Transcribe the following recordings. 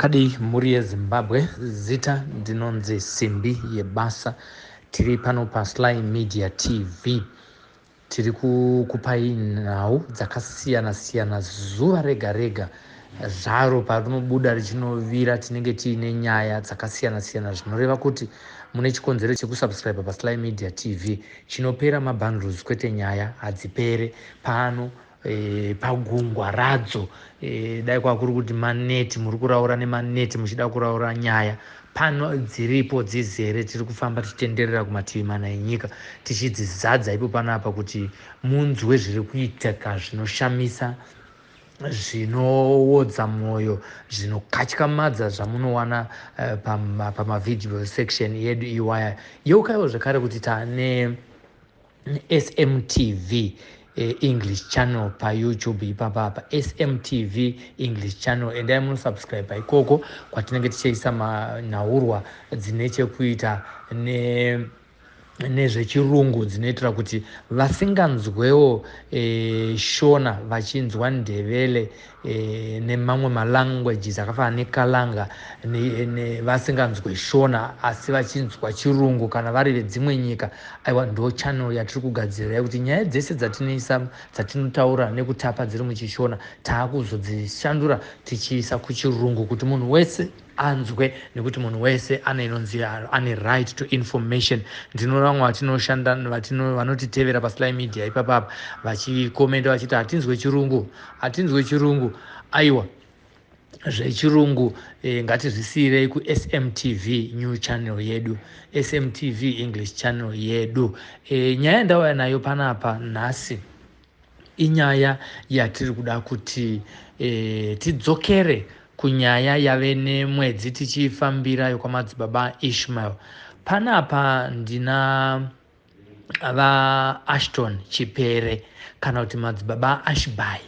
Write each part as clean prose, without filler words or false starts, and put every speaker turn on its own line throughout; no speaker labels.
Makadii mhuri yeZimbabwe? Zita ndinonzi Simbi Yebasa. Tiri pano paSly Media TV. Tiri kukupai nhau dzakasiyana siyana zuva rega rega zvaro parinobuda richinovira tinenge tiine nyaya dzakasiyana siyana zvinoreva kuti mune chikonzero chekusubscribe paSly Media TV. Chinopera mabundles kwete nyaya hadzipere pano pagungwa radzo dai kwakuri kuti maneti muri kuraura nemaneti muchida kuraura nyaya pano dziripo dzizere tiri kufamba tichitenderera kumativi mana enyika tichidzizadza ipo panapa kuti munzwe zviri kuitika zvinoshamisa zvinowodza mwoyo zvinokatyamadza zvamunowana pamavideo section yedu iwaya. Yeukaiwo zvekare kuti tane SMTV English channel paYouTube ipapa apa SMTV English channel. Endai munosubscribe ikoko kwatinenge tichiisa nhaurwa dzine chekuita nezvechirungu dzinoitira kuti vasinganzwewo Shona vachinzwa Ndebele nemamwe malanguages akafanana neKalanga vasinganzwe Shona asi vachinzwa Chirungu kana vari vedzimwe nyika. Aiwa, ndo channel yatiri kugadzirira yekuti nyaya dzese dzatinoisa dzatinotaura nekutapa dziri muchiShona taakuzodzishandura tichiisa kuChirungu kuti munhu wese anzwe nekuti munhu wese ane inonzi ane right to information. Ndinoona vamwe vatinoshanda vanotitevera paSly Media ipapapa vachikomenda vachiti hatinzwe Chirungu, hatinzwe Chirungu. Aiwa, zvechirungu ngatizvisiyirei kuSMTV new channel yedu, SMTV English channel yedu. Nyaya yandauya nayo panapa nhasi inyaya yatiri kuda kuti tidzokere kunyaya yave nemwedzi tichiifambira yokwamadzibaba Ishmael. Panapa ndina vaAshton Chipere kana kuti madzibaba Ashby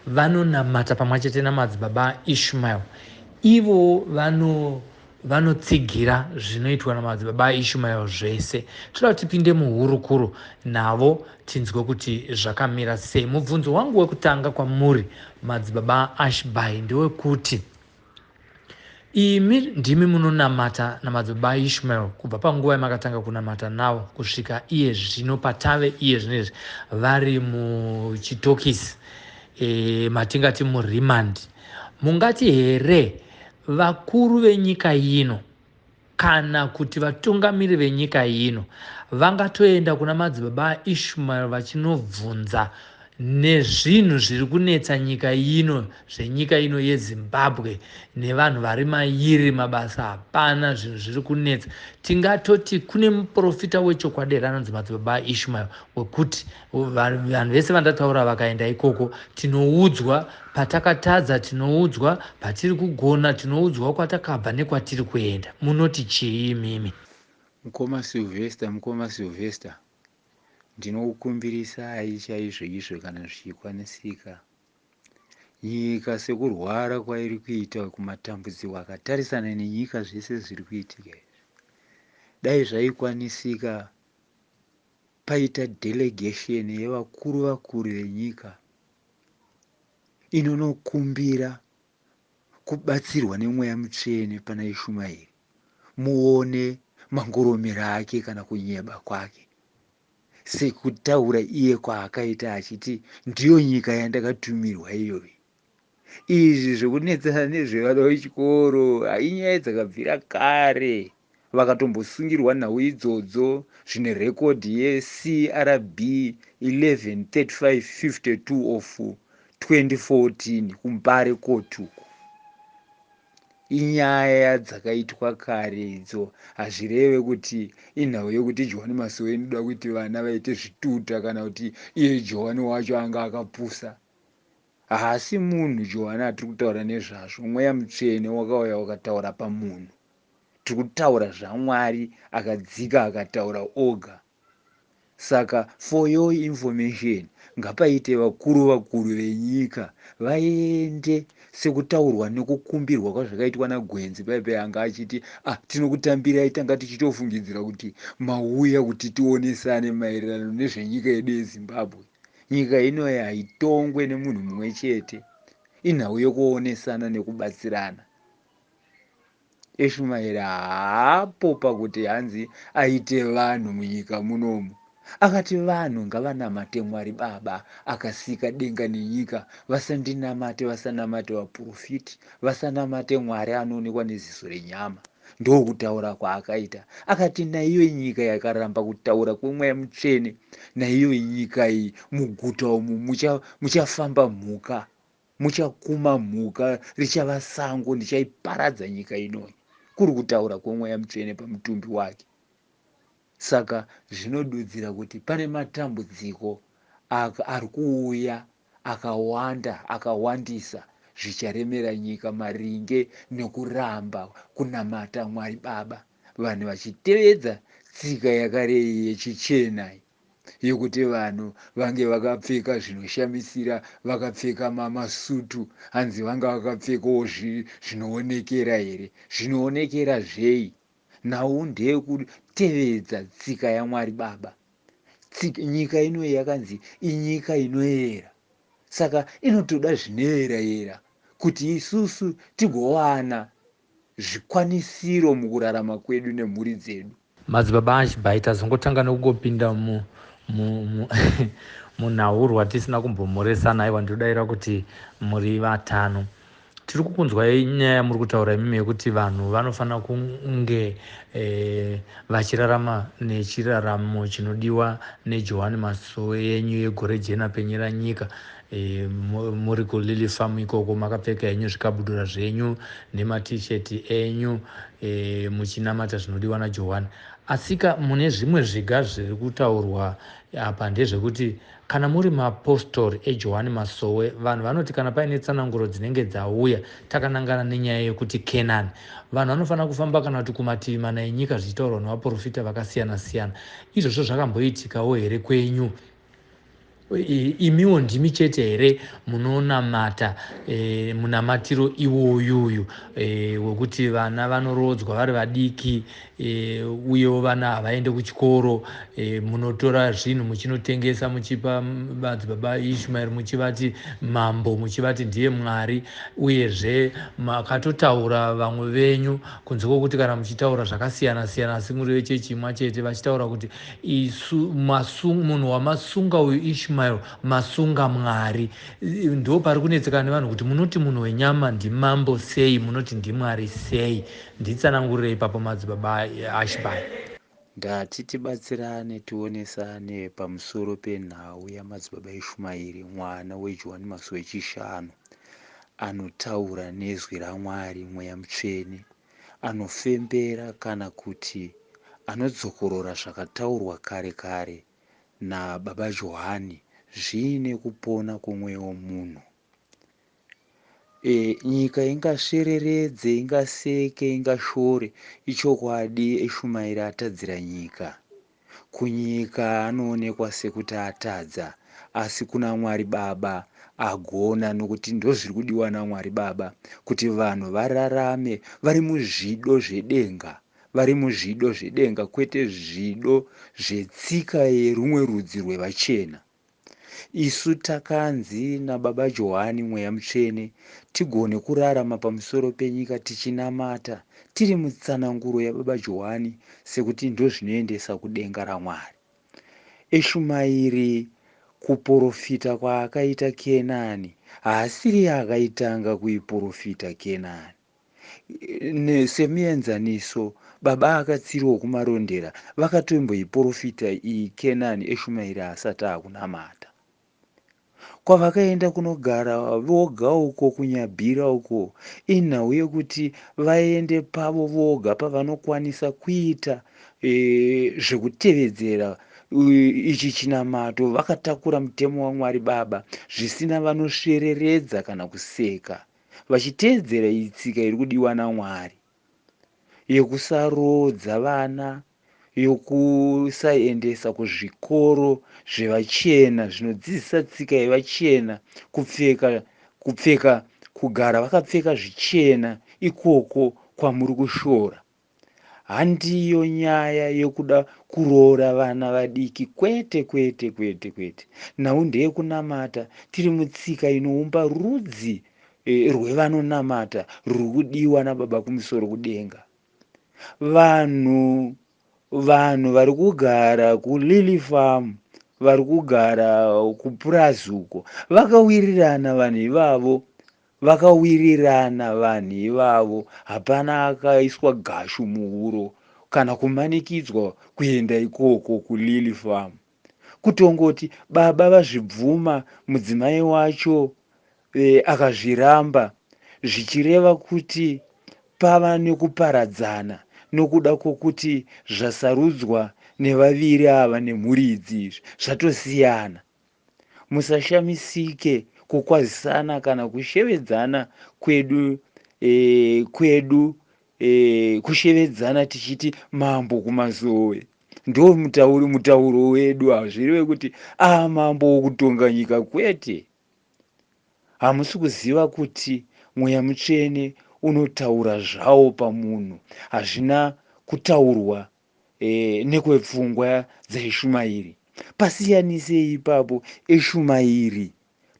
vanonamata pamwe chete namadzibaba Ishmael. Ivo vanotsigira zvinoitwa namadzibaba Ishmael zvese. Toda kuti tipinde muhurukuro navo tinzwe kuti zvakamira sei. Mubvunzo wangu wekutanga kwamuri madzibaba Ashby ndewekuti imi ndimi munonamata namadzibaba Ishmael kubva panguva yamakatanga kunamata navo kusvika iye zvino patave iye zvinezvi vari muchitokisi matingati muremand. Mungati here vakuru venyika ino kana kuti vatungamiri venyika ino vangatoenda kuna madzibaba Ishmael vachinobvunza nezvinhu zviri kunetsa nyika ino, zvenyika ino yeZimbabwe nevanhu vari mairi, mabasa hapana, zvinhu zviri kunetsa? Tingatoti kune muprofita wechokwadi here anonzi madzibaba Ishmael wekuti vanhu vese vandataura vakaenda ikoko tinoudzwa patakatadza, tinoudzwa patiri kugona, tinoudzwa kwatakabva nekwatiri kuenda? Munoti chii imimi?
Mukoma Sylvester, mukoma Sylvester, ndinokukumbirisai chaizvo izvo kana zvichikwanisika. Nyika sekurwara kwairi kuita kumatambudziko akatarisana nenyika zvese zviri kuitika izvi. Dai zvaikwanisika paita delegation yevakuru vakuru venyika inonokumbira kubatsirwa nemweya mutsvene pana Ishumairi. Muone mangoromera ake kana kunyeba kwake. Sekutaura iye kwaakaita achiti ndiyo nyika yandakatumirwa iyoyi. Izvi zvekunetsana nezvevana vechikoro inyaya dzakabvira kare. Vakatombosungirwa nhau idzodzo zvine rekodhi yeCRB 113552 of 2014 kuMbare court uko. Inyaya dzakaitwa kare idzo, hazvireve kuti inhau yekuti Johani Masowe inoda kuti vana vaite zvituta kana kuti iye Johani wacho anga akapusa. Haasi munhu Johani atiri kutaura nezvazvo, mweya mutsvene wakauya wakataura pamunhu. Tiri kutaura zvaMwari akadzika akataura oga. Saka for your information, ngapaite vakuru vakuru venyika vaende sekutaurwa nekukumbirwa kwazvakaitwa naGwenzi paipai anga achiti ah, tinokutambirai, tanga tichitofungidzira kuti mauya kuti tionesane maererano nezvenyika yedu yeZimbabwe. Nyika inoyi haitongwe nemunhu mumwe chete, inhau yekuonesana nekubatsirana. Ishumaeri haapo pakuti hanzi aite vanhu munyika munomu. Akati vanhu ngavanamate Mwari Baba akasika denga nenyika, vasandinamate, vasanamate vaprofiti, vasanamate Mwari anoonekwa neziso renyama. Ndokutaura kwaakaita. Akati naiyo nyika yakaramba kutaura kweMweya Mutsvene, naiyo nyika iyi muguta umu muchafamba mhuka, muchakuma mhuka, richava sango, ndichaiparadza nyika inoyi. Kuri kutaura kweMweya Mutsvene pamutumbi wake. Saka zvinodudzira kuti pane matambudziko ari kuuya akawanda akawandisa zvicharemera nyika maringe nekuramba kunamata Mwari Baba, vanhu vachitevedza tsika yakare iyi yechichena iyi yekuti vanhu vange vakapfeka zvinoshamisira, vakapfeka masutu, hanzi vanga vakapfekawo zvinoonekera here? Zvinoonekera zvei? Nhau ndeyekutevedza tsika yaMwari Baba. Nyika inoyi yakanzi inyika inoyera, saka inotoda zvinoyera yera kuti isusu tigowana zvikwanisiro mukurarama kwedu nemhuri dzedu.
Madzibaba Ashby, tazongotanga nekungopinda munhaurwa tisina kumbomhoresana. Aiwa, ndinodaira kuti muri vatano. Tiri kukunzwai nyaya yamuri kutaura imimi yekuti vanhu vanofanira kunge vachirarama nechiraramo chinodiwa neJohani Masowe yenyu yegore jena penyera nyika. Muri kuLily Farm ikoko makapfeka henyu zvikabudura zvenyu nematisheti enyu, muchinamata zvinodiwa naJohani. Asika mune zvimwe zviga zviri kutaurwa apa ndezvekuti kana muri mapostori eJohani Masowe, vanhu vanoti kana paine tsananguro dzinenge dzauya takanangana nenyaya yekuti Kenani, vanhu vanofanira kufamba kana kuti kumativi mana enyika zvichitaurwa nevaprofita vakasiyana-siyana. Izvozvo zvakamboitikawo here kwenyu? Imiwo ndimi chete here munonamata munamatiro iwoyuyu wekuti vana vanoroodzwa vari vadiki, uyewo vana havaende kuchikoro, munotora zvinhu muchinotengesa muchipa madzibaba Ishmael muchivati mambo, muchivati ndiye Mwari, uyezve makatotaura vamwe venyu kunze kwokuti kana muchitaura zvakasiyana siyana asi muri vechechi imwe chete, vachitaura kuti isu munhu wamasunga uyu Ishmael masunga Mwari. Ndo pari kunetsekana nevanhu kuti munoti munhu wenyama ndimambo sei, munoti ndiMwari sei? Nditsanangurire ipapo madzibaba Ashby.
Ndati tibatsirane tionesane pamusoro penhau yamadzibaba Ishumairi, mwana weJohani Masowe wechishanu, anotaura nezwi raMwari Mweya Mutsvene, anofembera kana kuti anodzokorora zvakataurwa kare kare nababa Johani zviine kupona kwomweya womunhu. Nyika ingasvereredze, ingaseke, ingashore, ichokwadi Ishumairi atadzira nyika. Kunyika anoonekwa sekuti atadza, asi kuna Mwari Baba agona, nokuti ndozviri kudiwa naMwari Baba, kuti vanhu vararame vari muzvido zvedenga, vari muzvido zvedenga, kwete zvido zvetsika yerumwe rudzi rwevachena. Isu takanzi nababa Johani Mweya Mutsvene tigone kurarama pamusoro penyika tichinamata tiri mutsananguro yababa Johani, sekuti ndozvinoendesa kudenga raMwari. Ishumairi kuprofita kwaakaita Kenani, haasiri akaitanga kuiprofita Kenani. Semuenzaniso, baba akatsiriwo kuMarondera vakatomboiprofita iyi Kenani Ishumairi asati akunamata. Kwavakaenda kunogara voga uko kuNyabhira uko, inhau yekuti vaende pavo voga pavanokwanisa kuita zvekutevedzera ichi chinamato, vakatakura mutemo waMwari Baba zvisina vanosvereredza kana kuseka, vachiteedzera iyi tsika iri kudiwa naMwari yekusaroodza vana, yokusaendesa kuzvikoro zvevachena zvinodzidzisa tsika yevachena, kupfeka, kugara vakapfeka zvichena ikoko kwamuri kushora. Handiyo nyaya yekuda kuroora vana vadiki, kwete, kwete, kwete, kwete. Nhau ndeyekunamata tiri mutsika inoumba rudzi rwevanonamata ruri kudiwa nababa kumusoro kudenga. Vanhu vanhu vari kugara kuLily Farm, vari kugara kupurazi uko, vakawirirana vanhu ivavo, vakawirirana vanhu ivavo. Hapana akaiswa gashu muhuro kana kumanikidzwa kuenda ikoko kuLily Farm. Kutongoti baba vazvibvuma, mudzimai wacho akazviramba, zvichireva kuti pava nekuparadzana nokuda kwokuti zvasarudzwa nevaviri ava nemhuri idzi izvi zvatosiyana. Musashamisike kukwazisana kana kushevedzana kwedu kwedu kushevedzana tichiti mambo kuMazowe. Ndo mutauro mutauro wedu, hazvireve kuti mambo wokutonga nyika, kwete. Hamusi kuziva kuti Mweya Mutsvene unotaura zvawo pamunhu. Hazvina kutaurwa nekwepfungwa dzaIshumairi. Pasiyanisei ipapo Ishumairi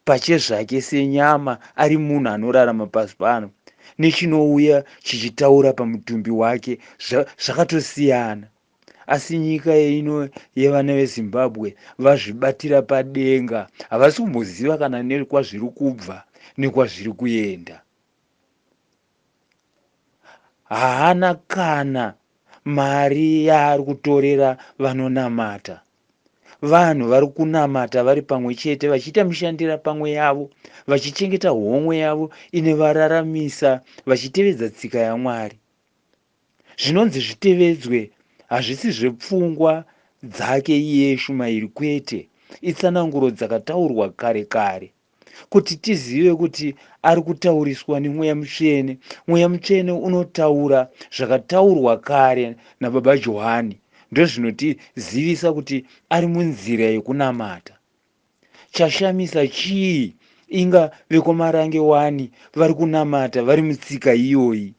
pachezvake senyama ari munhu anorarama pasi pano nechinouya chichitaura pamutumbi wake, zvakatosiyana. Asi nyika ino yevana veZimbabwe vazvibatira padenga, havasi kumboziva kana nekwazviri kubva nekwazviri kuenda. Haana kana mari yaari kutorera vanonamata. Vanhu vari kunamata vari pamwe chete vachiita mishandira pamwe yavo, vachichengeta homwe yavo inovararamisa, vachitevedza tsika yaMwari. Zvinonzi zvitevedzwe hazvisi zvepfungwa dzake iye Ishumairi, kwete. Itsananguro dzakataurwa kare kare kuti tizive kuti ari kutauriswa neMweya Mutsvene. Mweya Mutsvene unotaura zvakataurwa kare nababa Johani, ndozvinotizivisa kuti ari munzira yekunamata. Chashamisa chii? Inga vekwaMarange wani vari kunamata vari mutsika iyoyi.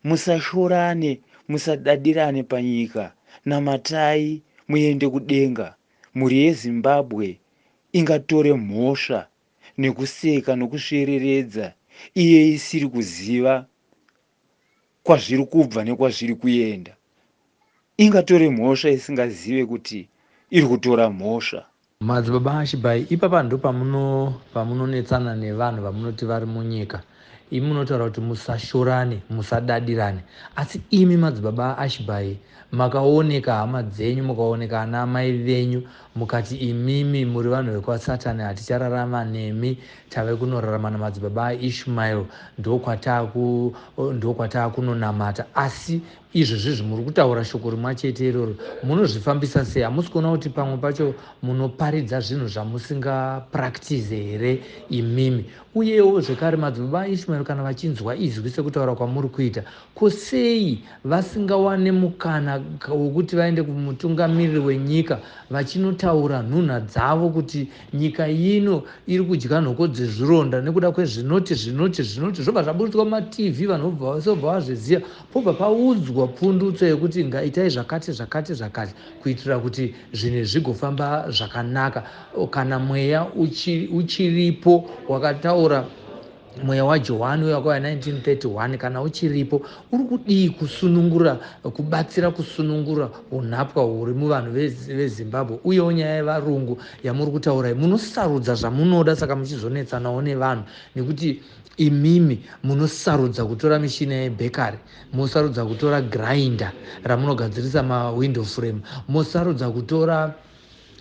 Musashorane, musadadirane panyika, namatai muende kudenga. Mhuri yeZimbabwe ingatore mhosva nekuseka nokusvereredza iye isiri kuziva kwazviri kubva nekwazviri kuenda. Ingatore mhosva isingazive kuti iri kutora mhosva.
Madzibaba Ashibai, ipapa ndo pamunonetsana nevanhu vamunoti vari munyika. Imi munotaura kuti musashorane, musadadirane, asi imi madzibaba Ashibai makaoneka hama dzenyu, mukaoneka ana amai venyu, mukati imimi muri vanhu vekwaSatani, hatichararama nemi, tave kunorarama namadzibaba aIshmael, ndokwataakunonamata. Asi izvozvizvi muri kutaura shoko rimwe chete iroro, munozvifambisa sei? Hamusi kuona kuti pamwe pacho munoparidza zvinhu zvamusingapractice here imimi? Uyewo zvekare madzibaba aIshmael kana vachinzwa izwi sekutaura kwamuri kuita, ko sei vasingawane mukana wokuti vaende kumutungamiriri wenyika vachinotaura nhunha dzavo kuti nyika ino iri kudya nhoko dzezvironda nekuda kwezvinoti zvinoti zvinoti, zvobva zvaburitswa mumaTV, vanhu vobva vazviziva, pobva paudzwa pfundutso yekuti ngaitai zvakati zvakati zvakati kuitira kuti zvinhu zvigofamba zvakanaka. Kana mweya uchiripo wakataura mweya waJohani uyo wakauya 1931, kana uchiripo uri kudii kusunungura, kubatsira kusunungura unhapwa huri muvanhu veZimbabwe? Uyewo nyaya yevarungu yamuri kutaura, munosarudza zvamunoda, saka muchizonetsanawo nevanhu nekuti imimi munosarudza kutora mishina yebhekari, mosarudza kutora grinder ramunogadzirisa mawindow frame, mosarudza kutora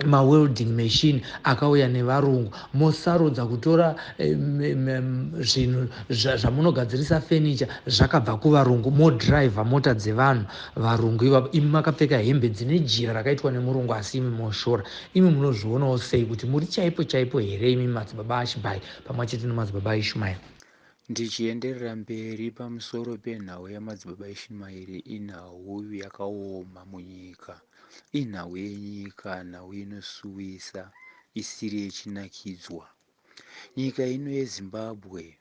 mawelding machine akauya nevarungu, mosarudza kutora zvinhu zvamunogadzirisa furniture zvakabva kuvarungu, modhiraivha mota dzevanhu varungu ivavo, imi makapfeka hembe dzine jira rakaitwa nemurungu, asi imi moshora. Imi munozvionawo sei kuti muri chaipo chaipo here imi madzibaba Ashibai pamwe chete nemadzibaba aIshmael?
Ndichienderera mberi pamusoro penhau yamadzibaba Ishimaeri, inhau yakaoma munyika, inhau yenyika, nhau inosuwisa isiri yechinakidzwa. Nyika ino yeZimbabwe,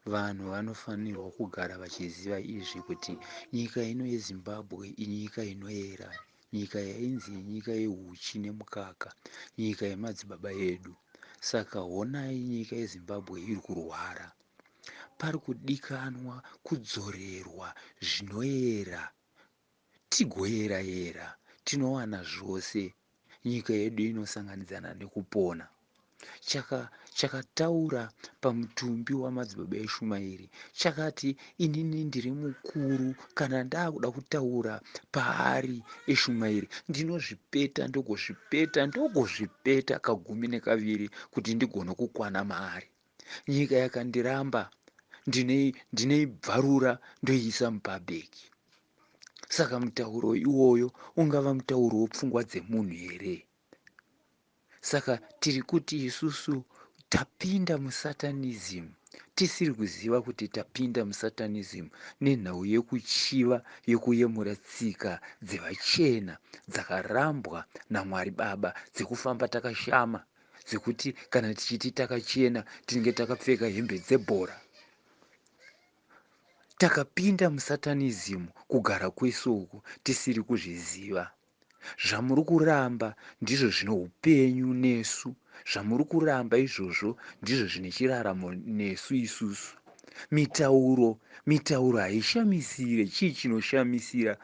vanhu vanofanirwa kugara vachiziva izvi kuti nyika ino yeZimbabwe inyika inoera, nyika yainzi nyika yehuchi nemukaka, nyika yemadzibaba edu. Saka honai nyika yeZimbabwe iri kurwara. Pari kudikanwa kudzorerwa zvinoyera, tigoyera-yera, tinowana zvose. Nyika yedu inosanganidzana nekupona. Chakataura pamutumbi wamadzibaba Ishumaeri chakati, inini ndiri mukuru, kana ndakuda kutaura paari Ishumaeri, ndinozvipeta, ndogozvipeta, ndogozvipeta kagumi nekaviri kuti ndigone kukwana maari. Nyika yakandiramba, ndinoibvarura ndoiisa mupabheki. Saka mutauro iwoyo ungava mutauro wepfungwa dzemunhu here? Saka tiri kuti isusu tapinda musatanism tisiri kuziva kuti tapinda musatanism nenhau yekuchiva, yekuyemura tsika dzevachena dzakarambwa naMwari Baba, dzekufamba takashama, dzekuti kana tichiti takachena tinenge takapfeka hembe dzebhora. Takapinda musatanism kugara kwese uku tisiri kuzviziva. Zvamuri kuramba ndizvo zvine upenyu nesu. Zvamuri kuramba izvozvo ndizvo zvine chiraramo nesu isusu. Mitauro, mitauro haishamisire. Chii chinoshamisira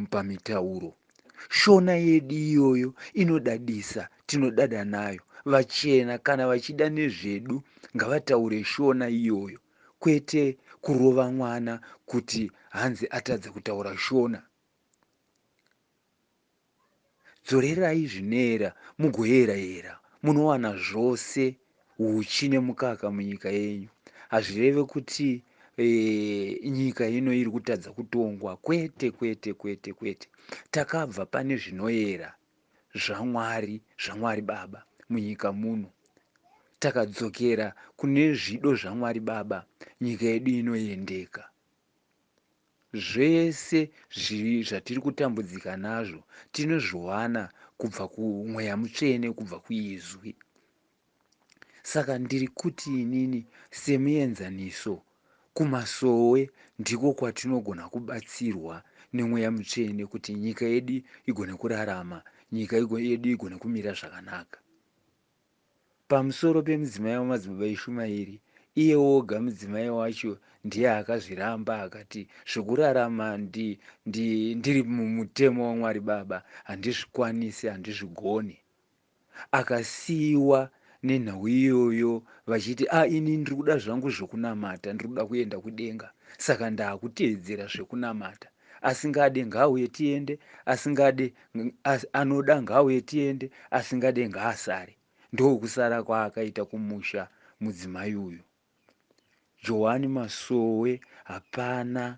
pamitauro? Shona yedu iyoyo inodadisa, tinodada nayo. Vachena kana vachida nezvedu ngavataure Shona iyoyo, kwete kurova mwana kuti hanzi atadza kutaura Shona. Dzorerai zvinoera mugoyera-yera, munowana zvose uchi nemukaka munyika yenyu. Hazvireve kuti nyika ino iri kutadza kutongwa. Kwete, kwete, kwete, kwete. Takabva pane zvinoera zvaMwari, zvaMwari Baba munyika muno. Takadzokera kune zvido zvaMwari Baba, nyika yedu inoendeka. Zvese zvatiri kutambudzika nazvo tinozviwana kubva kuMweya Mutsvene, kubva kuIzwi. Saka ndiri kuti inini semuenzaniso, kumasowe ndiko kwatinogona kubatsirwa neMweya Mutsvene kuti nyika yedu igone kurarama, nyika yedu igone kumira zvakanaka. Pamusoro pemudzimai wamadzibaba Ishumairi, iye woga mudzimai wacho ndiye akazviramba akati zvekurarama ndiri mumutemo waMwari Baba handizvikwanisi, handizvigoni. Akasiiwa nenhau iyoyo vachiti a ini ndiri kuda zvangu zvekunamata, ndiri kuda kuenda kudenga, saka ndakuteedzera zvekunamata. Asingade ngaauye tiende, asingade anoda ngaauye tiende, asingade ngaasare. Ndokusara kwaakaita kumusha mudzimai uyu. Johani Masowe hapana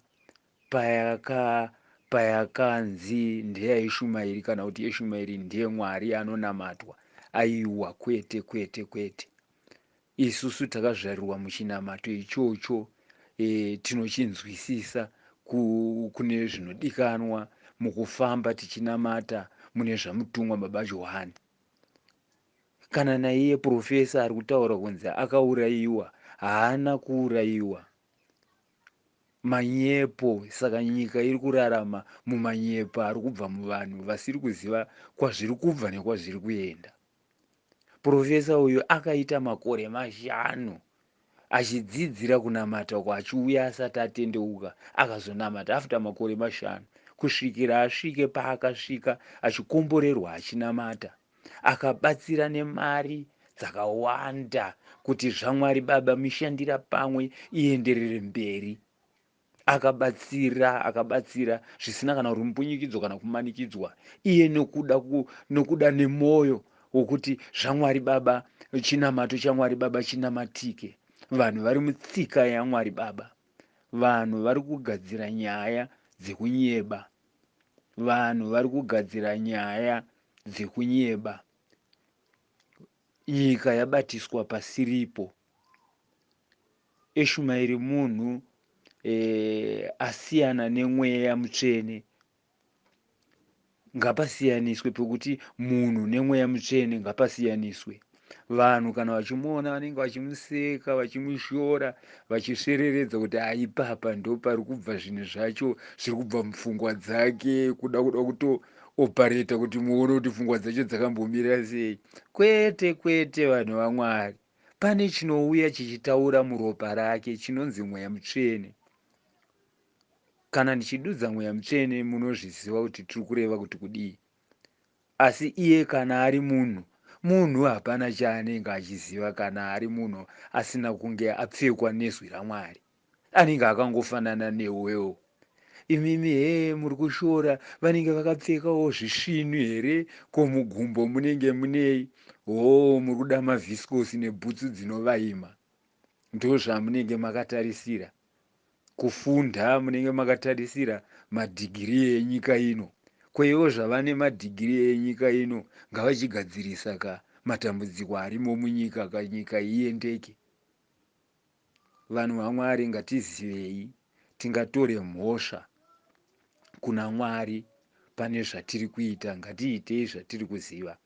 payakanzi ndeyaIshumaeri kana kuti Ishumaeri ndiye Mwari anonamatwa. Aiwa, kwete, kwete, kwete. Isusu takazvarirwa muchinamato ichocho, tinochinzwisisa kune zvinodikanwa mukufamba tichinamata mune zvamutumwa Baba Johani. Kana naiye profesa ari kutaura kunzi akaurayiwa, haana kuurayiwa. Manyepo. Saka nyika iri kurarama mumanyepo ari kubva muvanhu vasiri kuziva kwazviri kubva nekwazviri kuenda. Profesa uyu akaita makore 5 achidzidzira kunamata uko, achiuya asati atendeuka, akazonamata after makore 5 kusvikira asvike paakasvika achikomborerwa achinamata. Akabatsira nemari dzakawanda kuti zvaMwari Baba mishandira pamwe ienderere mberi. Akabatsira, akabatsira zvisina kana rumbunyikidzo kana kumanikidzwa. Iye nokuda nemoyo wokuti zvaMwari Baba, chinamato chaMwari Baba chinamatike. Vanhu vari mutsika yaMwari Baba. Vanhu vari kugadzira nyaya dzekunyeba. Vanhu vari kugadzira nyaya dzekunyeba. Nyika yabatiswa pasiripo. Ishumaeri munhu asiyana nemweya mutsvene. Ngapasiyaniswe pekuti munhu nemweya mutsvene ngapasiyaniswe. Vanhu kana vachimuona vanenge vachimuseka, vachimushora, vachisvereredza kuti aipapa ndo pari kubva zvinhu zvacho zviri kubva mupfungwa dzake, kuda kutoopareta kuti muone kuti pfungwa dzacho dzakambomira sei. Kwete, kwete vanhu vaMwari. Pane chinouya chichitaura muropa rake chinonzi Mweya Mutsvene. Kana ndichidudza Mweya Mutsvene munozviziva kuti tiri kureva kuti kudii. Asi iye kana ari munhu, munhu hapana chaanenge achiziva kana ari munhu asina kunge apfekwa nezwi raMwari. Anenge akangofanana newewo. Imimi hee muri kushora vanenge vakapfekawo zvisvinu here ko mugumbo munenge munei hoo muri kuda mavhisikosi nebhutsu dzinovaima ndozvamunenge makatarisira kufunda munenge makatarisira madhigiri enyika ino ko ivo zvavane madhigiri enyika ino ngavachigadzirisa ka matambudziko arimo munyika ka nyika iyendeke Vanhu vaMwari ngatizivei tingatore mhosva kuna Mwari pane zvatiri kuita ngatiitei zvatiri kuziva.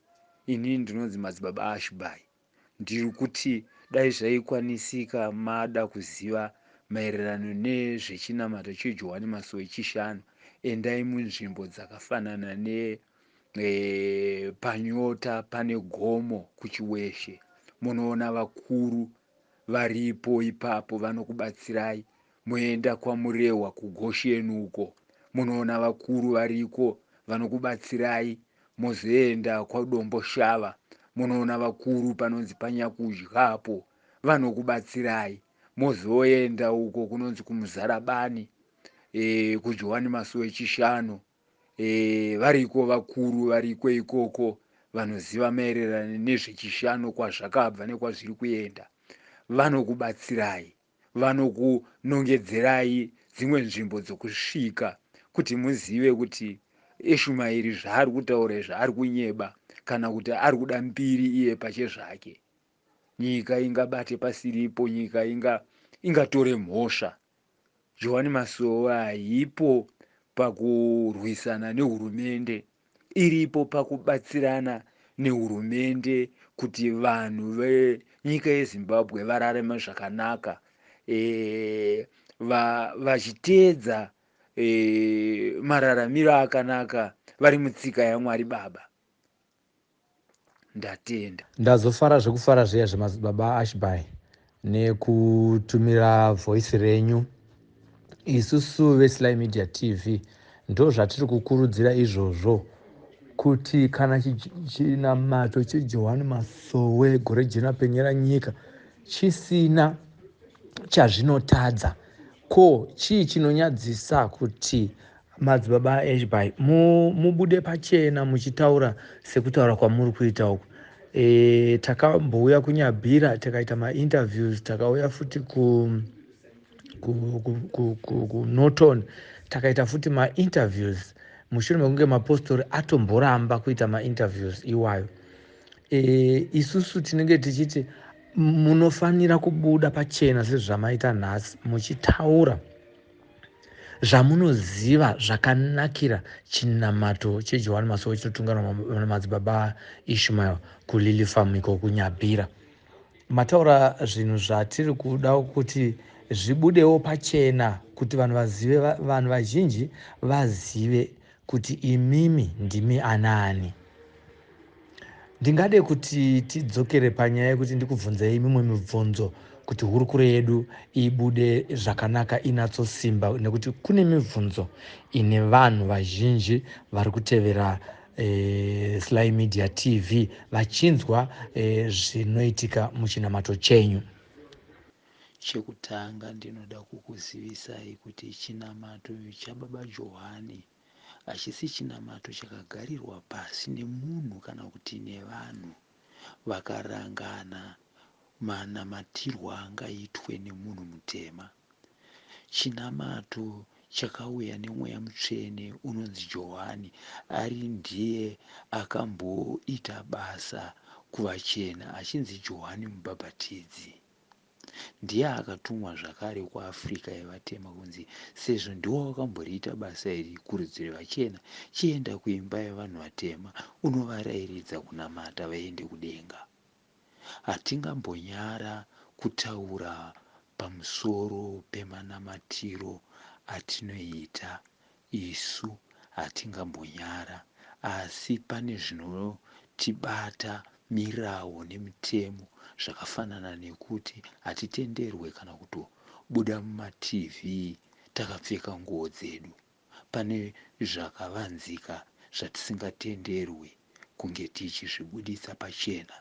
Inini ndinonzi Madzibaba Ashby ndiri kuti dai zvaikwanisika mada kuziva maererano nezvechinamato cheJohani Masowe Chishanu endai munzvimbo dzakafanana ne e, panyota pane gomo kuChiweshe munoona vakuru varipo ipapo vanokubatsirai moenda kwaMurehwa kuGosheni uko munoona vakuru variko vanokubatsirai mozoenda kwaDomboshava munoona vakuru panonzi paNyakudya apo vanokubatsirai mozoenda uko kunonzi kuMuzarabani e, kuJohani Masowe Chishanu e, variko vakuru variko ikoko vanoziva maererano nezvechishanu kwazvakabva nekwazviri kuenda vanokubatsirai vanokunongedzerai dzimwe nzvimbo dzokusvika kuti muzive kuti Ishumairi zvaari kutaura izvi ari kunyeba kana kuti ari kuda mbiri iye pachezvake. Nyika ingabate pasiripo, nyika inga ingatore mhosva. Johani Masowe haipo pakurwisana nehurumende, iripo pakubatsirana nehurumende kuti vanhu venyika yeZimbabwe vararame zvakanaka e, va, vachiteedza e, mararamiro akanaka vari mutsika yaMwari Baba. Ndatenda.
Ndazofara zvekufara zviya zvemadzibaba Ashby nekutumira voice renyu. Isusu veSly Media TV ndozvatiri kukurudzira izvozvo kuti kana chinamato cheJohani Masowe gore jena penyera nyika chisina chazvinotadza ko chii chinonyadzisa kuti Madzibaba Ashby mubude pachena muchitaura sekutaura kwamuri kuita uku. E, takambouya kuNyabhira tikaita mainterviews, takauya futi ku kuNorton takaita futi mainterviews mushure mekunge mapostori atomboramba kuita mainterviews iwayo. E, isusu tinenge tichiti munofanira kubuda pachena sezvamaita nhasi muchitaura zvamunoziva zvakanakira chinamato cheJohani Masowe chinotunganwa namadzibaba Ishmael kuLily Farm iko kuNyabhira. Mataura zvinhu zvatiri kuda kuti zvibudewo pachena kuti vanhu vazive, vanhu vazhinji vazive kuti imimi ndimi anaani. Ndingade kuti tidzokere panyaya yekuti ndikubvunzei mimwe mibvunzo kuti hurukuro yedu ibude zvakanaka inatsosimba nekuti kune mibvunzo ine vanhu vazhinji vari kutevera e, Sly Media TV vachinzwa e, zvinoitika muchinamato chenyu.
Chekutanga ndinoda kukuzivisai kuti chinamato chaBaba Johani hachisi chinamato chakagarirwa pasi nemunhu kana kuti nevanhu vakarangana manamatirwo angaitwe nemunhu mutema. Chinamato chakauya nemweya mutsvene unonzi Johani ari ndiye akamboita basa kuvachena achinzi Johani mubhabhatidzi. Ndiye akatumwa zvakare kuAfrica yevatema kunzi sezvo ndiwe wakamboriita basa iri kurudzi rwevachena chienda kuimba yevanhu vatema unovarairidza kunamata vaende kudenga. Hatingambonyara kutaura pamusoro pemanamatiro atinoita isu hatingambonyara asi pane zvinotibata mirawo nemitemo zvakafanana nekuti hatitenderwe kana kutobuda mumaTV takapfeka nguo dzedu. Pane zvakavanzika zvatisingatenderwe kunge tichizvibuditsa pachena.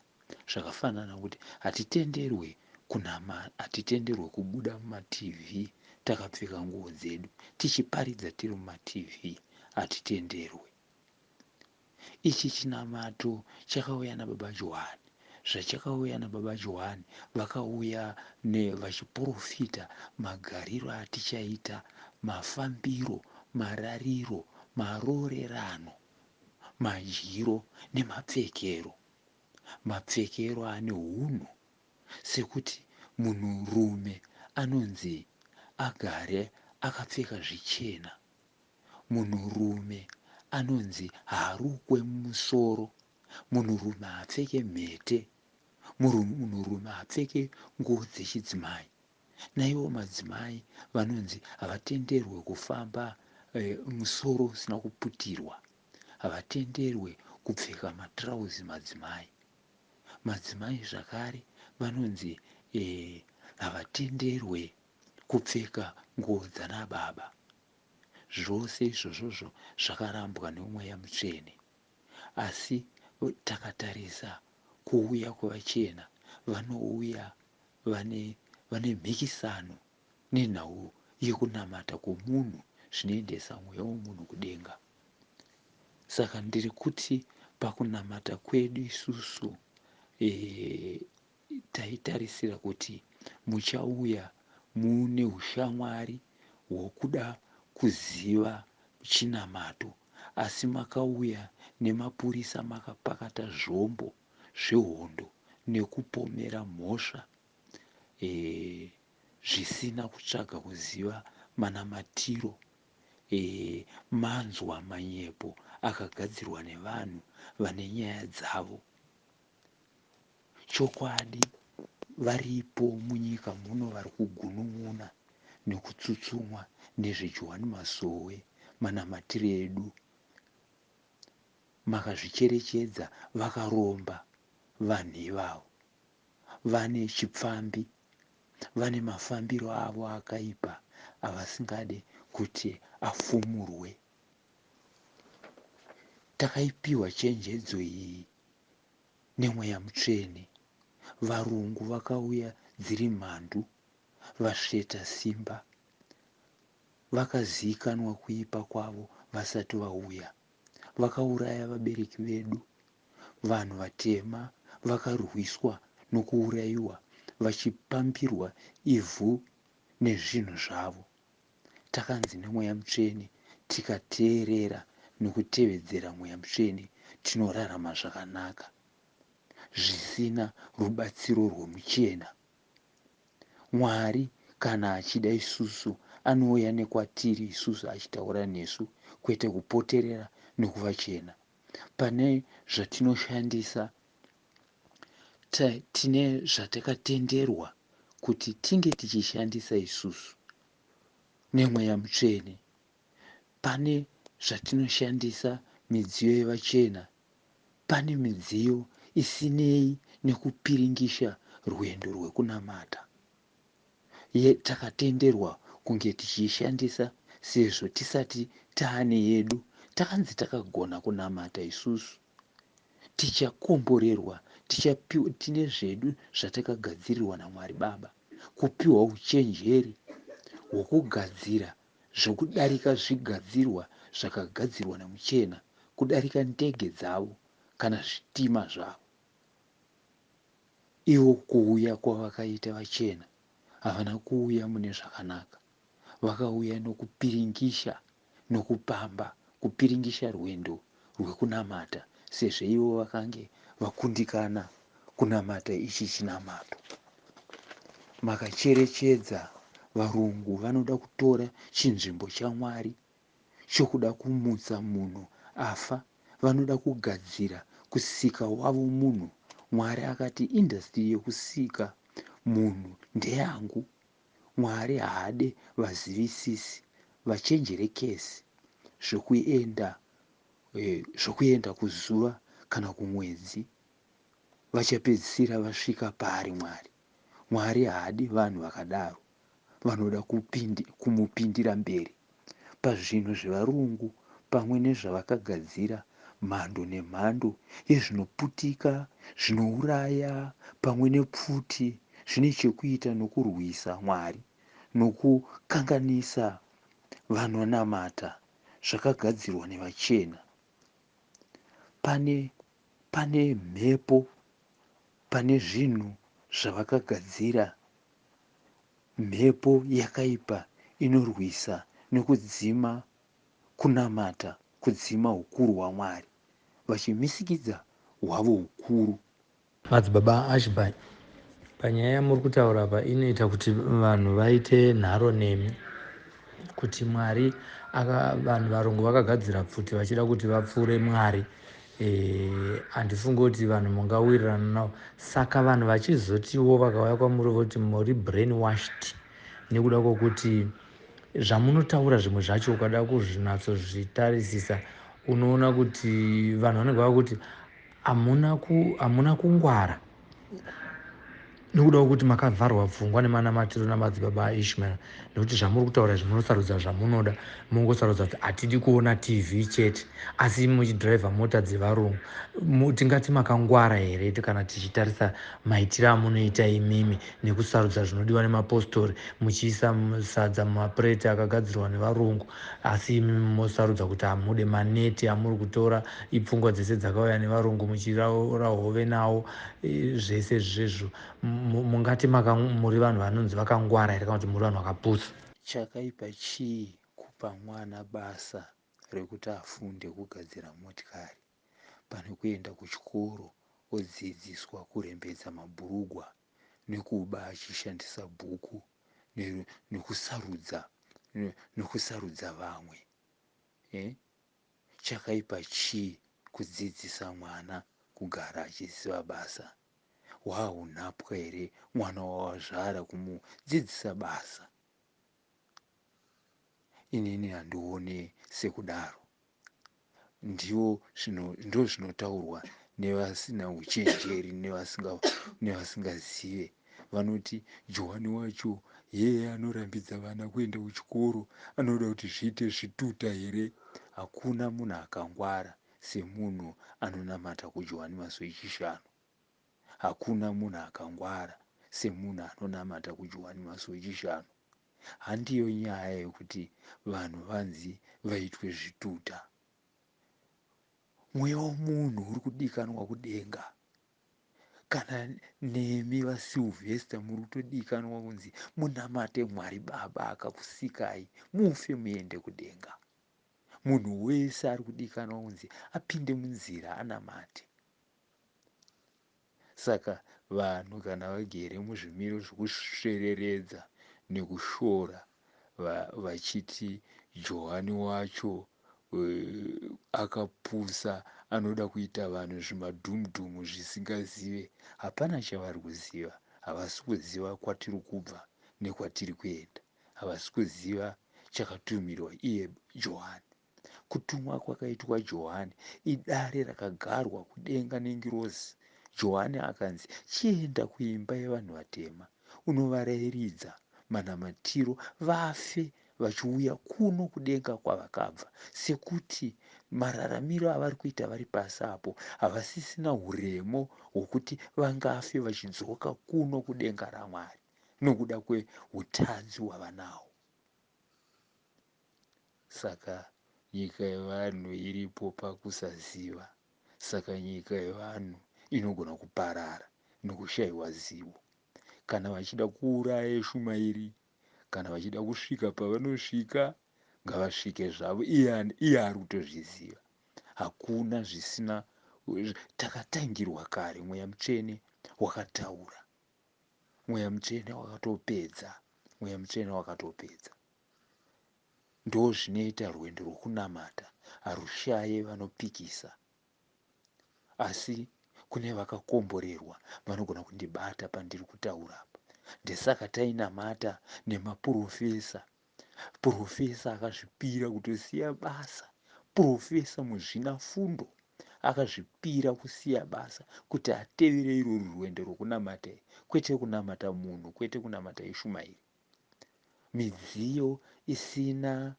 Zvakafanana kuti hatitenderwe kunama, hatitenderwe kubuda mumaTV takapfeka nguo dzedu, tichiparidza tiri mumaTV, hatitenderwe. Ichi chinamato chakauya naBaba Johani. Zvachakauya naBaba Johani, vakauya vachiporofita magariro atichaita, mafambiro, marariro, maroorerano, madyiro nemapfekero. Mapfekero ane hunhu sekuti munhurume anonzi agare akapfeka zvichena. Munhurume anonzi haarukwe mumusoro. Munhurume haapfeke mhete. Munhurume haapfeke nguo dzechidzimai. Naivo madzimai vanonzi havatenderwe kufamba musoro usina kuputirwa. Havatenderwe kupfeka matirauzi madzimai. Madzimai zvakare vanonzi havatenderwe kupfeka nguo dzanababa. Zvose izvozvozvo zvakarambwa neMweya Mutsvene. Asi takatarisa kuuya kwevachena, vanouya vane, vane mhikisano nenhau yekunamata kwomunhu zvinoendesa mweya womunhu kudenga. Saka ndiri kuti pakunamata kwedu isusu e, taitarisira kuti muchauya mune ushamwari hwokuda kuziva chinamato asi makauya nemapurisa makapakata zvombo zvehondo nekupomera mhosva e, zvisina kutsvaga kuziva manamatiro e, manzwa manyepo akagadzirwa nevanhu vane nyaya dzavo. Chokwadi varipo munyika muno vari kugunun'una nekutsutsumwa nezveJohani Masowe manamatiro edu. Makazvicherechedza vakaromba vanhu ivavo. Vane chipfambi, vane mafambiro avo akaipa avasingade kuti afumurwe. Takaipiwa chenjedzo iyi neMweya Mutsvene. Varungu vakauya dziri mhandu vasveta simba. Vakaziikanwa kuipa kwavo vasati vauya. Vakauraya vabereki vedu. Vanhu vatema vakarwiswa nokuuraiwa vachipambirwa ivhu nezvinhu zvavo. Takanzi neMweya Mutsvene tikateerera nokutevedzera Mweya Mutsvene tinorarama zvakanaka zvisina rubatsiro rwemuchena. Mwari kana achida isusu anouya nekwatiri isusu achitaura nesu kwete kupoterera nekuvachena. Pane zvatinoshandisa tine zvatakatenderwa kuti tinge tichishandisa isusu neMweya Mutsvene. Pane zvatinoshandisa midziyo yevachena, pane midziyo isinei nekupiringisha rwendo rwekunamata. Ye takatenderwa kunge tichiishandisa sezvo tisati taane yedu. Takanzi takagona kunamata isusu tichakomborerwa, tichapiwa, tine zvedu zvatakagadzirirwa naMwari Baba, kupiwa uchenjeri hwokugadzira zvokudarika zvigadzirwa zvakagadzirwa nemuchena, kudarika ndege dzavo kana zvitima zvavo. Ivo kuuya kwavakaita vachena havana kuuya mune zvakanaka, vakauya nokupiringisha nokupamba, kupiringisha rwendo rwekunamata sezvo ivo vakange vakundikana kunamata ichi chinamato. Makacherechedza varungu vanoda kutora chinzvimbo chaMwari chokuda kumutsa munhu afa, vanoda kugadzira kusika wavo munhu. Mwari akati industry yekusika munhu ndeyangu. Mwari haade vazivisisi, vachenjerekesi zvokuenda, zvokuenda kuzuva kana kumwedzi. Vachapedzisira vasvika paari Mwari. Mwari haadi vanhu vakadaro vanoda kumupindira mberi pazvinhu zvevarungu pamwe nezvavakagadzira mhando nemhando yezvinoputika, zvinouraya pamwe nepfuti zvine chekuita nokurwisa Mwari nokukanganisa vanonamata zvakagadzirwa nevachena. Pane pane mhepo pane zvinhu zvavakagadzira mhepo yakaipa inorwisa nekudzima kunamata kudzima hukuru hwaMwari vachimisikidza hwavo hukuru.
Madzibaba Ashby, panyaya yamuri kutaura apa inoita kuti vanhu vaite nharo nemi kuti Mwari vanhu varungu vakagadzira pfuti vachida kuti vapfuure Mwari. Handifungi kuti vanhu mungawirirana navo. Saka vanhu vachizotiwo vakauya kwamuri voti muri brain washed nekuda kwokuti zvamunotaura zvimwe zvacho ukada kuzvinyatsozvitarisisa unoona kuti vanhu vanenge vakuti hamuna kungwara nekuda kwekuti makavharwa pfungwa nemanamatiro namadzibaba aIshmael, nekuti zvamuri kutaura izvi munosarudza zvamunoda, mongosarudza kuti hatidi kuona TV chete, asi muchidhiraivha mota dzevarungu. Tingati makangwara here kana tichitarisa maitiro amunoita imimi nekusarudza zvinodiwa nemapostori, muchiisa sadza mumapureti akagadzirwa nevarungu, asi imimi mosarudza kuti hamude maneti amuri kutora, ipfungwa dzese dzakauya nevarungu, muchiraura hove nawo, zvese zvezvo. Mungati muri vanhu vanonzi vakangwara here kana kuti muri vanhu vakapusa?
Chakaipa chii kupa mwana basa rekuti afunde kugadzira motikari pane kuenda kuchikoro odzidziswa kurembedza mabhurugwa nekuba achishandisa bhuku nekusarudza vamwe? Chakaipa chii kudzidzisa mwana kugara achiziva basa? Wahunhapwa here mwana wawazvara kumudzidzisa basa? Inini handione sekudaro. Ndiwo ndo zvinotaurwa nevasina uchenjeri nevasingazive. Vanoti Johani wacho yeye anorambidza vana kuenda kuchikoro, anoda kuti zviite zvituta here? Hakuna munhu akangwara semunhu anonamata kuJohani Masowe Chishanu. Hakuna munhu akangwara semunhu anonamata kuJohani Masowe Chishanu. Handiyo nyaya yekuti vanhu vanzi vaitwe zvituta. Mweya womunhu uri kudikanwa kudenga. Kana nemi vaSylvester muri kutodikanwa kunzi munamate Mwari Baba akakusikai, mufe muende kudenga. Munhu wese ari kudikanwa kunzi apinde munzira anamate. Saka vanhu kana vagere muzvimiro zvekusvereredza nekushora vachiti Johani wacho akapusa anoda kuita vanhu zvimadhumudhumu zvisingazive, hapana chavari kuziva. Havasi kuziva kwatiri kubva nekwatiri kuenda. Havasi kuziva chakatumirwa iye Johani. Kutumwa kwakaitwa Johani idare rakagarwa kudenga nengirozi. Johani akanzi chienda kuimba yevanhu vatema unovarairidza manamatiro vafe vachiuya kuno kudenga kwavakabva, sekuti mararamiro avari kuita vari pasi apo havasisina uremo hwokuti vangafe vachidzoka kuno kudenga raMwari nokuda kweutadzi hwavanahwo. Saka nyika yevanhu iripo pakusaziva. Saka nyika yevanhu inogona kuparara nokushayiwa zivo. Kana vachida kuuraya Ishumairi, kana vachida kusvika pavanosvika, ngavasvike zvavo. Iye ari kutozviziva. Hakuna zvisina, takatangirwa kare. Mweya Mutsvene wakataura. Mweya Mutsvene wakatopedza. Mweya Mutsvene wakatopedza. Ndo zvinoita rwendo rwokunamata, harushaye vanopikisa. Asi kune vakakomborerwa vanogona kundibata pandiri kutaura apa. Ndesaka tainamata nemaprofesa. Profesa akazvipira kutosiya basa. Profesa muzvinafundo Akazvipira kusiya basa kuti atevere irworwu rwendo rwokunamata, kwete kunamata munhu, kwete kunamata Ishumairi. Midziyo isina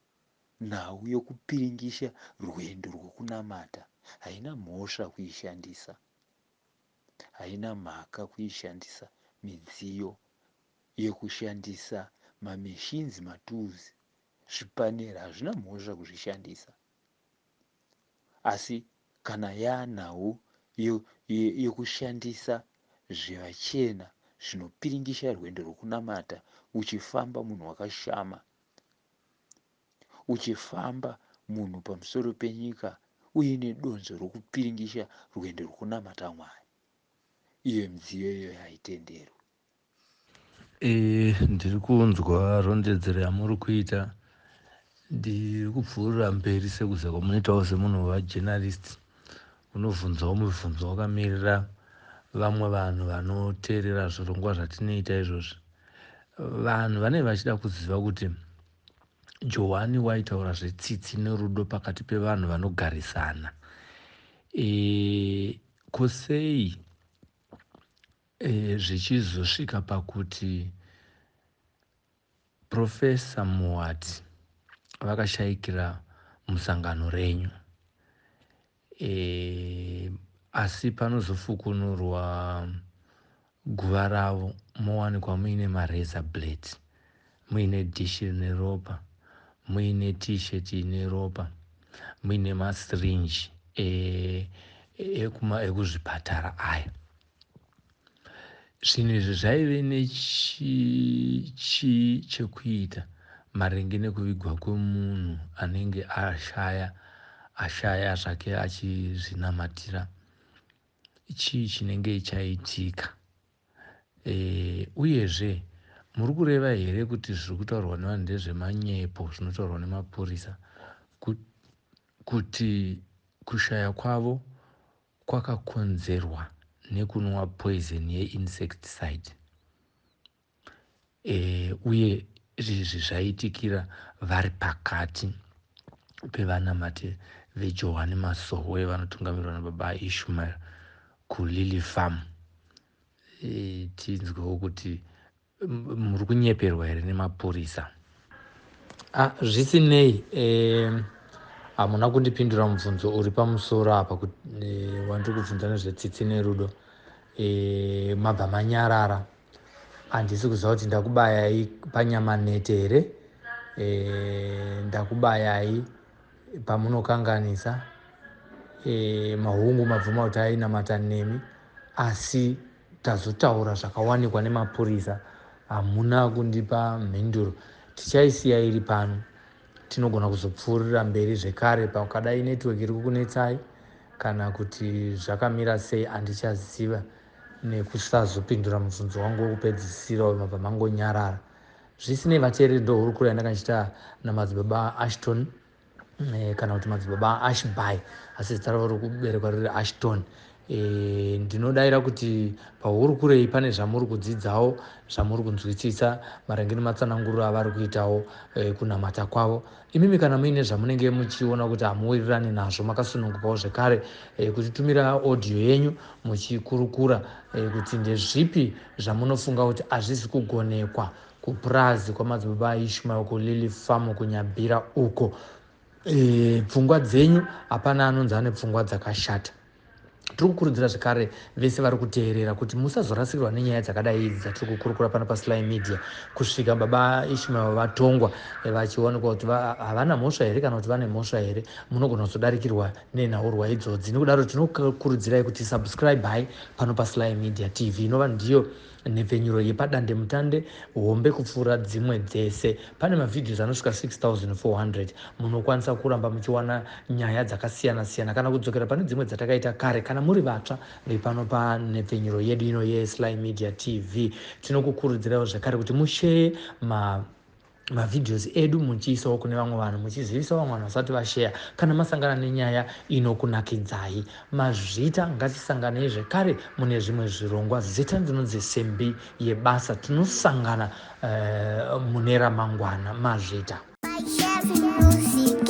nhau yokupiringisha rwendo rwokunamata haina mhosva kuishandisa. Haina mhaka kuishandisa midziyo yekushandisa mamachines, matools, zvipanera hazvina mhosva kuzvishandisa. Asi kana yanhau yekushandisa zvevachena zvinopiringisha rwendo rwokunamata uchifamba munhu wakashama, uchifamba munhu pamusoro penyika uine donzvo rokupiringisha rwendo rwokunamata Mwari, iyo midziyo iyoyo haitenderwi.
Ndiri kunzwa rondedzero yamuri kuita. Ndiri kupfuurira mberi sekuziva kwamunoitawo semunhu wajournalist, unobvunzawo mibvunzo wakamirira vamwe vanhu vanoteerera zvirongwa zvatinoita izvozvi. Vanhu vanenge vachida kuziva kuti Johani waitaura zvetsitsi nerudo pakati pevanhu vanogarisana. Ko sei zvichizosvika pakuti Professor Muwati vakashayikira musangano renyu, asi panozofukunurwa guva ravo mowanikwa muine marazor blade, muine dhishi rine ropa, muine t-shirt ine ropa, muine masirinji ekuzvipatara aya? Zvinhu izvi zvaive nechii chekuita maringe nekuvigwa kwemunhu anenge ashaya zvake achizvinamatira? Chii chinenge chaitika? Uyezve muri kureva here kuti zviri kutaurwa nevanhu ndezvemanyepo, zvinotaurwa nemapurisa kuti kushaya kwavo kwakakonzerwa nekunwa poison yeinsecticide, uye izvi zvaitikira vari pakati pevanamati veJohani Masowe vanotungamirirwa nababa Ishmael kuLily Farm? Tinzwewo kuti muri kunyeperwa here nemapurisa? Zvisinei, hamuna kundipindura mubvunzo uri pamusoro apa wandiri kubvunza nezvetsitsi nerudo. Mabva manyarara. Handisi kuziva kuti ndakubayai panyama nhete here, ndakubayai pamunokanganisa. Mahungu mabvuma kuti ainamata nemi, asi tazotaura zvakawanikwa nemapurisa, hamuna kundipa mhinduro. Tichaisiya iri pano. Tinogona kuzopfuurira mberi zvekare pakadai network iri kukunetsai kana kuti zvakamira sei, handichaziva, nekusazopindura mubvunzo wangu wekupedzisira uyo, mabva mangonyarara. Zvisinei, vateereri, ndo hurukuro yandanga ndichiita namadzibaba Ashton, kana kuti madzibaba Ashby, asi zita ravo rokuberekwa riri Ashton. Ndinodayira kuti pahurukuro iyi pane zvamuri kudzidzawo, zvamuri kunzwisisa maringe nematsananguriro avari kuitawo kunamata kwavo. Imimi kana muine zvamunenge muchiona kuti hamuwirirani nazvo, makasunungukawo zvekare kutitumira audio yenyu muchikurukura kuti ndezvipi zvamunofunga kuti hazvisi kugonekwa kupurazi kwamadzibaba Ishmael kuLily Farm kuNyabira uko. Pfungwa dzenyu, hapana anonzi ane pfungwa dzakashata. Tiri kukurudzira zvekare vese vari kuteerera kuti musazorasikirwa nenyaya dzakadai idzi dzatiri kukurukura pano paSly Media kusvika baba Ishmael vatongwa, vachionekwa kuti havana mhosva here kana kuti vane mhosva here. Munogona kuzodarikirwa nenhaurwa idzodzi. Nekudaro tinokurudzirai kuti subscribe pano paSly Media TV, inova ndiyo nhepfenyuro yepadandemutande hombe kupfuura dzimwe dzese. Pane mavideos anosvika 6400. Munokwanisa kuramba muchiwana nyaya dzakasiyana-siyana kana kudzokera pane dzimwe dzatakaita kare. Kana muri vatsva vepano panhepfenyuro yedu ino yeSly Media TV, tinokukurudziraiwo zvekare kuti musheye mavideos edu, muchiisawo kune vamwe vanhu, muchizivisawo vamwe vanhu vasati vasheya kana masangana nenyaya inokunakidzai. Mazvita, ngatisanganei zvekare mune zvimwe zvirongwa. Zita ndinonzi Sembi Yebasa. Tinosangana mune ramangwana. Mazvita.
Music.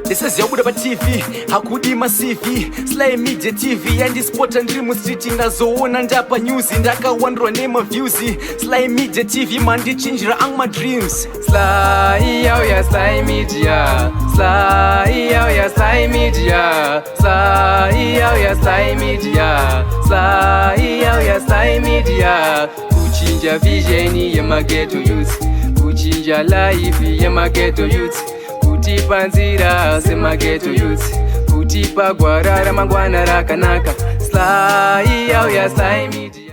Ndisaziva kubuda paTV hakudi maCV. Sly Media TV yandispota ndiri mustreet, ndazoona ndapa news, ndakawandirwa nemaviews. Sly Media TV mandichinjira angu madreams.
Sly yauya, Sly Media. Sly yauya, Sly Media. Sly yauya, Sly Media. Sly yauya, Sly Media. Kuchinja vision yemaghetto youth, kuchinja life yemaghetto youth, kutipa nzira semaghetto youth, kutipa gwara ramangwana rakanaka. Sly yauya, Sly Media.